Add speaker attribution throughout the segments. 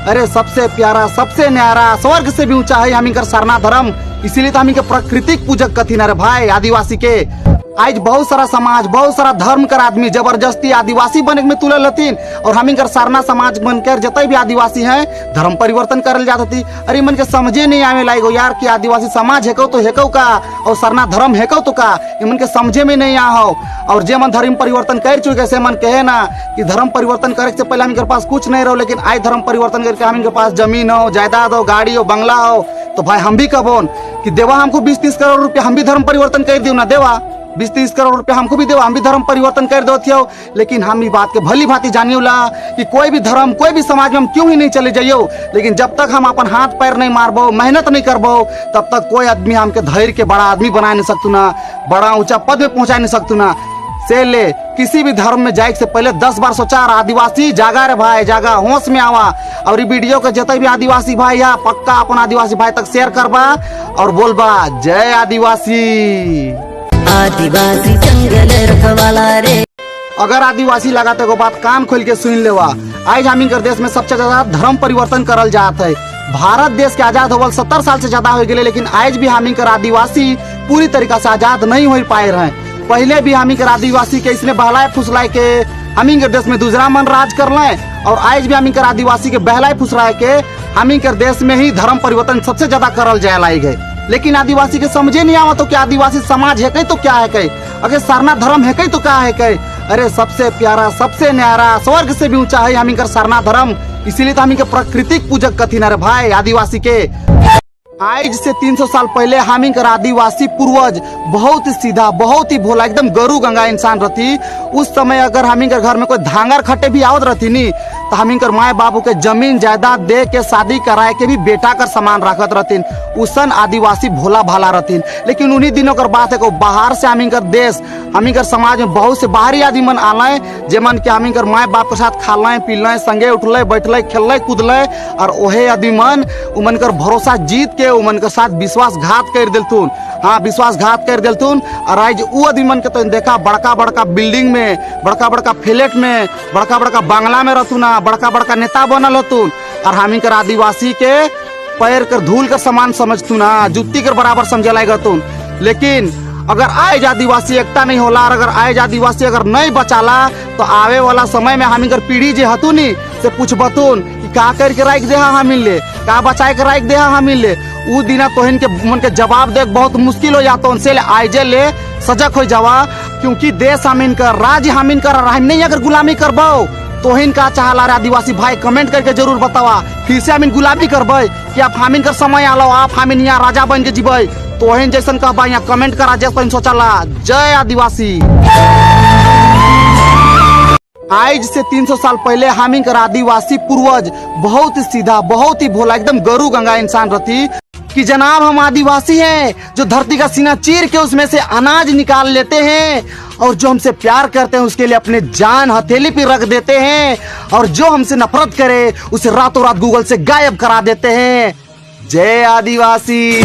Speaker 1: अरे सबसे प्यारा, सबसे न्यारा, स्वर्ग से भी ऊंचा है हमिंकर सरना धर्म। इसीलिए तो हमिंकर प्राकृतिक पूजक कथिन अरे भाई आदिवासी के। आज बहुत सारा समाज, बहुत सारा धर्म कर आदमी जबरदस्ती आदिवासी बने में तुलल हथिन और हमिंकर सरना समाज बनकर जते भी आदिवासी हैं धर्म परिवर्तन करल जात हती। अरे मन के समझे नहीं आवे लाइगो यार कि आदिवासी समाज हेको तो हेको का और सरना धर्म हेको तो का, मन के समझे में नहीं आहो। और जे मन धर्म परिवर्तन कर चुके से मन कहे ना कि धर्म परिवर्तन करे से पहले हमिंकर पास कुछ नहीं रहो, लेकिन आज धर्म परिवर्तन करके हमिंकर पास जमीन हो, जायदाद हो, गाड़ी हो, बंगला हो, तो भाई हम भी कबोन कि देवा हमको 20-30 करोड़ रुपया, हम भी धर्म परिवर्तन कर दियो ना, देवा 20-30 करोड़ रुपया हमको भी देवा, हम भी धर्म परिवर्तन कर दो थियो। लेकिन हम ये बात के भली भांति जानियोला कि कोई भी धर्म, कोई भी समाज में हम क्यों ही नहीं चले जाइयो, लेकिन जब तक हम अपन हाथ पैर नहीं मारबो, मेहनत नहीं करबो, तब तक कोई आदमी हमके धैर्य के बड़ा आदमी बना नहीं सकतू ना, बड़ा ऊंचा पद में पहुंचा नहीं सकतू ना। से ले किसी भी धर्म में जाए से पहले 10 बार सोचा। आदिवासी जागा रे भाई, जागा, होश में आवा। और ये वीडियो के जते भी आदिवासी भाई है पक्का अपन आदिवासी भाई तक शेयर करबा और बोलबा जय आदिवासी।
Speaker 2: आदिवासी जंगल रखवाला रे।
Speaker 1: अगर आदिवासी लगा तो एगो बात कान खोल के सुन लेवा, आज हम इनकर देश में सबसे ज्यादा धर्म परिवर्तन करल जात है। भारत देश के आजाद होवल 70 साल से ज्यादा हो गए, लेकिन आज भी हम इनकर आदिवासी पूरी तरीका से आजाद नहीं हो पाए रहे। पहले भी हम इनकर आदिवासी के इसने बहलाए फुसलाए के हम इनकर देश में दूसरा मन राज कर लें, और आज भी हम इनकर आदिवासी के बहलाए फुसलाए के हम इनकर देश में ही धर्म परिवर्तन सबसे ज्यादा करल जाए लाई गए। लेकिन आदिवासी के समझे नहीं आवत तो कि आदिवासी समाज है कहीं तो क्या है कहीं, अगर सरना धर्म है कहीं तो क्या है कहीं। अरे सबसे प्यारा, सबसे न्यारा, स्वर्ग से भी ऊंचा है हम इनकर सरना धर्म। इसीलिए तो हम इनके प्राकृतिक पूजक कथिन अरे भाई आदिवासी के। आज से 300 साल पहले हम इनकर आदिवासी पूर्वज बहुत ही सीधा, बहुत ही भोला, एकदम गरु गंगा इंसान रहती। उस समय अगर हम इनकर घर में कोई धांगर खट्टे भी आवत रहती नी तो हम इनकर माए बाबू के जमीन जायदाद दे के शादी कराए के भी बेटा कर सामान रखत रहतीन। उसन आदिवासी भोला भाला रहतीन। लेकिन उन्हीं दिनों कर बात है को बाहर से हम इनकर देश, हम इनकर समाज में बहुत से बाहरी आदमी मन आले, जेमन के हम इनकर माए बाप के साथ खाले पीले, संगे उठले बैठले, खेलले कूदले, और ओहे आदमी मन उमन कर भरोसा जीत के उमन के साथ विश्वासघात कर दिलथुन। हाँ, विश्वासघात कर दिलथुन। और आज उ आदमी मन के तो देखा बड़का बड़का बिल्डिंग में, बड़का बड़का फ्लैट में, बड़का बड़का बंगला में रहतुन, बड़का बड़का नेता बनल हतुन। और हम इनकर आदिवासी के पैर कर धूल कर सामान समझतुन, हाँ, जुत्ती कर बराबर समझे लायक। लेकिन अगर आज आदिवासी एकता नहीं होला और अगर आज आदिवासी अगर नहीं बचाला तो आवे वाला समय में हम इनकर पीढ़ी जे हतुनी से पूछबतुन कि का करके राख दे हम ले, का बचाए के राख दे हम ले। उ दिना तोहन के मन के जवाब दे बहुत मुश्किल हो जाता। उनसे ले आइजे ले सजग हो जावा, क्योंकि देश हम इनकर, राज्य हम इनकर, और हम नहीं अगर गुलामी करबो तोहिन का चाहला रे आदिवासी भाई, कमेंट करके जरूर बतावा। फिर से हम गुलामी करबै कि आप हमिन कर समय आलो, आप हमिन यहाँ राजा बन के जीबै। तोहिन जैसन कहबा यहाँ कमेंट करा जैसन सोचला। जय आदिवासी। आज से 300 साल पहले हम इनकर आदिवासी पूर्वज बहुत ही सीधा, बहुत ही भोला, एकदम गरु गंगा इंसान रहती कि जनाब हम आदिवासी हैं जो धरती का सीना चीर के उसमें से अनाज निकाल लेते हैं, और जो हमसे प्यार करते हैं उसके लिए अपने जान हथेली पे रख देते हैं, और जो हमसे नफरत करे उसे रातों रात गूगल से गायब करा देते हैं। जय आदिवासी।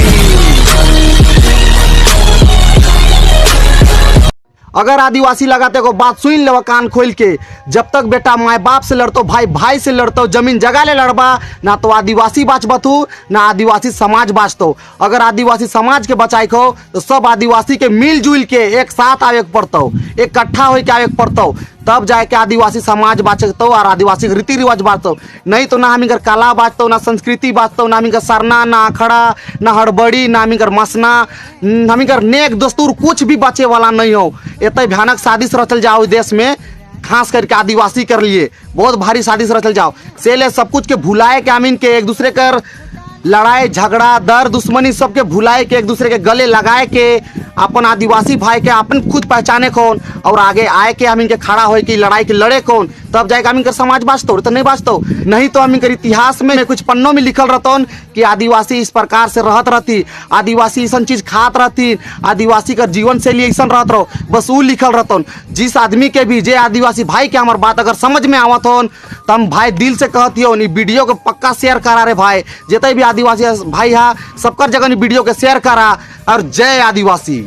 Speaker 1: अगर आदिवासी लगाते को बात सुन लेवा कान खोल के, जब तक बेटा माए बाप से लड़तो, भाई भाई से लड़तो, जमीन जगह ले लड़बा ना तो आदिवासी बाचबतू ना आदिवासी समाज बाचतो। अगर आदिवासी समाज के बचाए को तो सब आदिवासी के मिलजुल के एक साथ आवे के पड़तो, इकट्ठा हो के आवे के पड़तो, तब जाके आदिवासी समाज बाचतो और आदिवासी के रीति रिवाज बाचतो। नहीं तो ना हम इनकर कला बाचतो, ना संस्कृति बाचतो, ना हम इनकर सरना, ना अखड़ा, ना हड़बड़ी, ना हम इनकर मसना, हम इनकर नेक दस्तूर कुछ भी बचे वाला नहीं हो। इतना भयानक साजिश रचल जाओ देश में, खास करके आदिवासी कर लिए बहुत भारी साजिश रचल जाओ। से ले सब कुछ के भुलाए के आमीन के एक दूसरे कर लड़ाई झगड़ा दर दुश्मनी सबके भुलाए के एक दूसरे के गले लगाए के अपन आदिवासी भाई के अपन खुद पहचाने कौन और आगे आए के हम इनके खड़ा होए के लड़ाई के लड़े कौन, तब जाके हम इनकर समाज बाँचतो तो नहीं बाँचतो। नहीं तो हम इनकर इतिहास में कुछ पन्नों में लिखल रहतन कि आदिवासी इस प्रकार से रहत रहती, आदिवासी ऐसा चीज खात रहती, आदिवासी का जीवन शैली ऐसा रहत रहो, बस ऊ लिखल रहतन। जिस आदमी के भी जे आदिवासी भाई के हमार बात अगर समझ में आवत होन तो हम भाई दिल से कहती हो वीडियो को पक्का शेयर करा रे भाई, जितने भी आदिवासी भाई हा सबकर जगह वीडियो के शेयर करा। और जय आदिवासी।